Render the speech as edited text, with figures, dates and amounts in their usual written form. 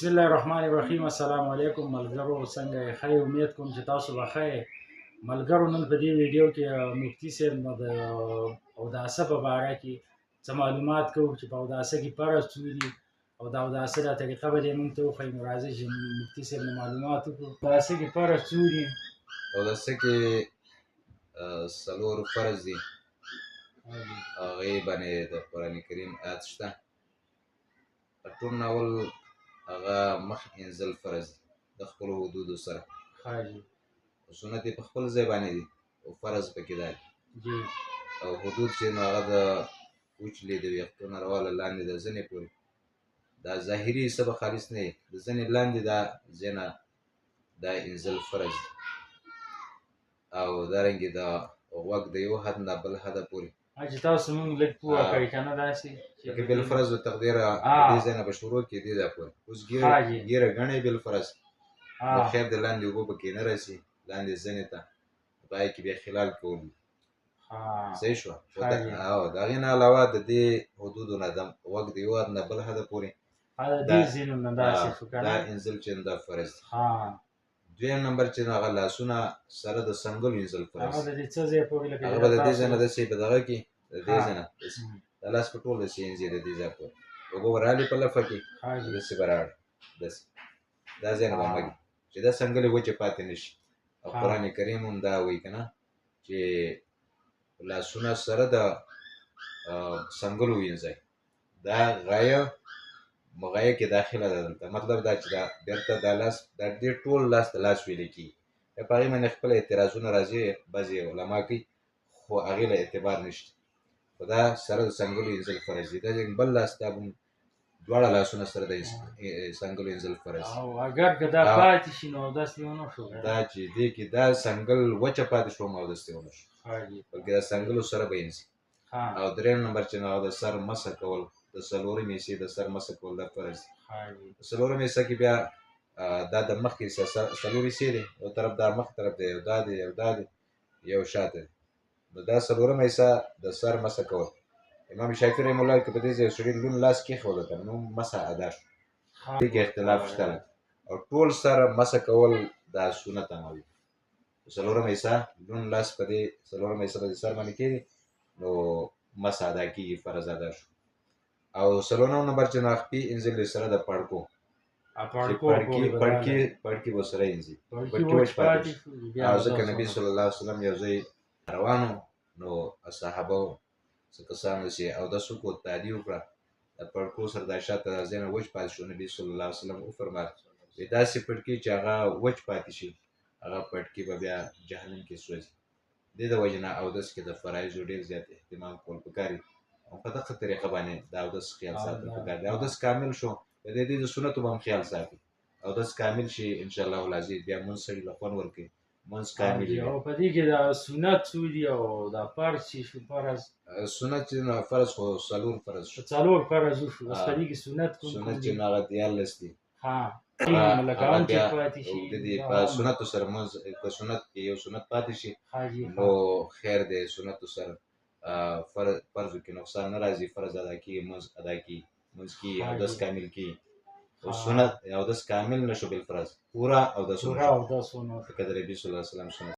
بسم الله الرحمن الرحیم. السلام علیکم ملګرو، څنګه یې؟ ښه یې؟ امید کوم چې تاسو به ښه یې. ملګرو، نن په دې ویډیو کې مفتي صاحب نو د اوداسه په باره کې څه معلومات کوو چې په اوداسه کې فرض څو دي او د اوداسه دا طریقه به دې موږ ته وښایي. نو راځئ چې مفتي صاحب نه معلومات وکړو. اوداسه کې فرض څو دي؟ اوداسه کې څلور فرض دي. هغې باندې د قرآن کریم آیت شته. ټول ناول هغه مخ انزل فرض دي د خپلو حدودو سره. ښه جي. سنت یې په خپل ځای باندې دي او فرض پکې دا دي. جي. او حدود چې نو هغه د وچلې د ویښتو نه راواله لاندې د زنې پورې، دا ظاهري حصه به خالص نه وي، د زنې لاندې دا زنه دا انزل فرض دي. او دارنګې د غوږ د یو حد نه بل حده پورې. چې تاسو مونږ لږ پوهه کړئ که نه داسې لکه بالفرض و تقدیر دې ځای نه به شروع کړي دې ځای پورې. اوس ږیره ګڼې بالفرض، نو خیر د لاندې اوبه پکې نه رسي لاندې زنې ته، په هغې کې بیا خلال کول وي. صحیح شوه. او د هغې نه علاوه د دې حدودو نه د غوږ د یو حد نه بل حده پورې دا انزل چې دا فرض دی. دویم نمبر چې هغه لاسونه سره د څنګلو انزل فرض. هغه د دې څه ځای پورې؟ لکه هغه به د دې ځای نه داسې په دغه کې د دې ځای نه دا لاس په ټول داسې انځي د دې ځای پورې اوبه به رالې په لفه کې داسې به راړي داسې دا ځای نه به مږي چې دا څنګلې وچې پاتې نه شي. او قرآن کریم هم دا وایي که نه چې لاسونه سره د څنګلو وینځئ. دا غایه مغایه کې داخله ده دلته. مطلب دا چې دا بیرته دا لاس دا دې ټول لاس د لاس ویل کېږي. په هغې باندې خپل اعتراضونه راځي، بعضې علما کوي، خو هغې له اعتبار نشته. خو دا سره د څنګلو انزل فرض دي. دا بل لاس دا هم دواړه لاسونه سره د څنګلو انزل فرض دي. او اګر که دا پاتې شي نو اودس دې ونه شو؟ دا چې دې کې دا څنګل وچه پاتې شو هم اودس دې ونه شو، بلکې دا څنګلو سره به انځي. او دریم نمبر چې هغه د سر مسح کول، د څلورمې حصې د سر مسح کول دا فرض دي. څلورمې حصه کې بیا دا د مخکې حصه څلور حصې دی، یو طرف دا مخ طرف دی، یو دا دی، یو دا دی، یو شاته دی. نو دا څلورمه حصه د سر مسح کول. امام شافعي رحمه الله که په دې ځای سړي لون لاس کېښودل که نو مسح ادا شو، دې کې اختلاف شته. او ټول سر مسح کول دا سنت عمل دی. څلورمه حصه لون لاس په دې څلورمه حصه په دې سر باندې کېږي نو مسح ادا کېږي، فرض ادا شو. او څلورم نمبر چې نو خپې انځل سره د پړکو، پړکي پړکي به سره انځي، پړکي وچ پاتې شي. او ځکه نبي صلی الله علیه وسلم یو ځای روانو نو صحابه څه کسان داسې اودس وکړو، تادي وکړه، د پړکو سره دا شاته دا ځای نه وچ پاتې شو. نبي صلی الله علیه وسلم وفرمایل چې داسې پړکي چې هغه وچ پاتې شي هغه پړکي به بیا جهنم کې سوځي. دې د وجې نه اودس کې د فرایضو ډېر زیات اهتمام کول پکار دي او په دغه طریقه باندې د اودس خیال ساتل پکار دی. اودس کامل شو د دې د سنتو به هم خیال ساتي. اودس کامل شي انشاءالله العزیز بیا مونځ سړي له خوند ورکوي، مونځ کامل وي. او په دې کې دا سنت څو دي او دا فرض چې شو فرض؟ سنت چې نو فرض خو څلور فرض شو، څلور فرض شو. اوس په دې کې سنت کوم سنت چې نو هغه 13 دي. لکه هم چې پاتې شي د دې په سنتو سره مونځ که سنت کې یو سنت پاتې شي نو خیر دی، سنتو سره فرضو کې نقصان نه راځي، فرض ادا کېږي، مونځ ادا کېږي، مونځ کېږي، اودس کامل کېږي. او سنت اودس کامل نه شو بالفرض پوره اودس ونه شو، لکه د نبي صلی الله علیه وسلم سنت.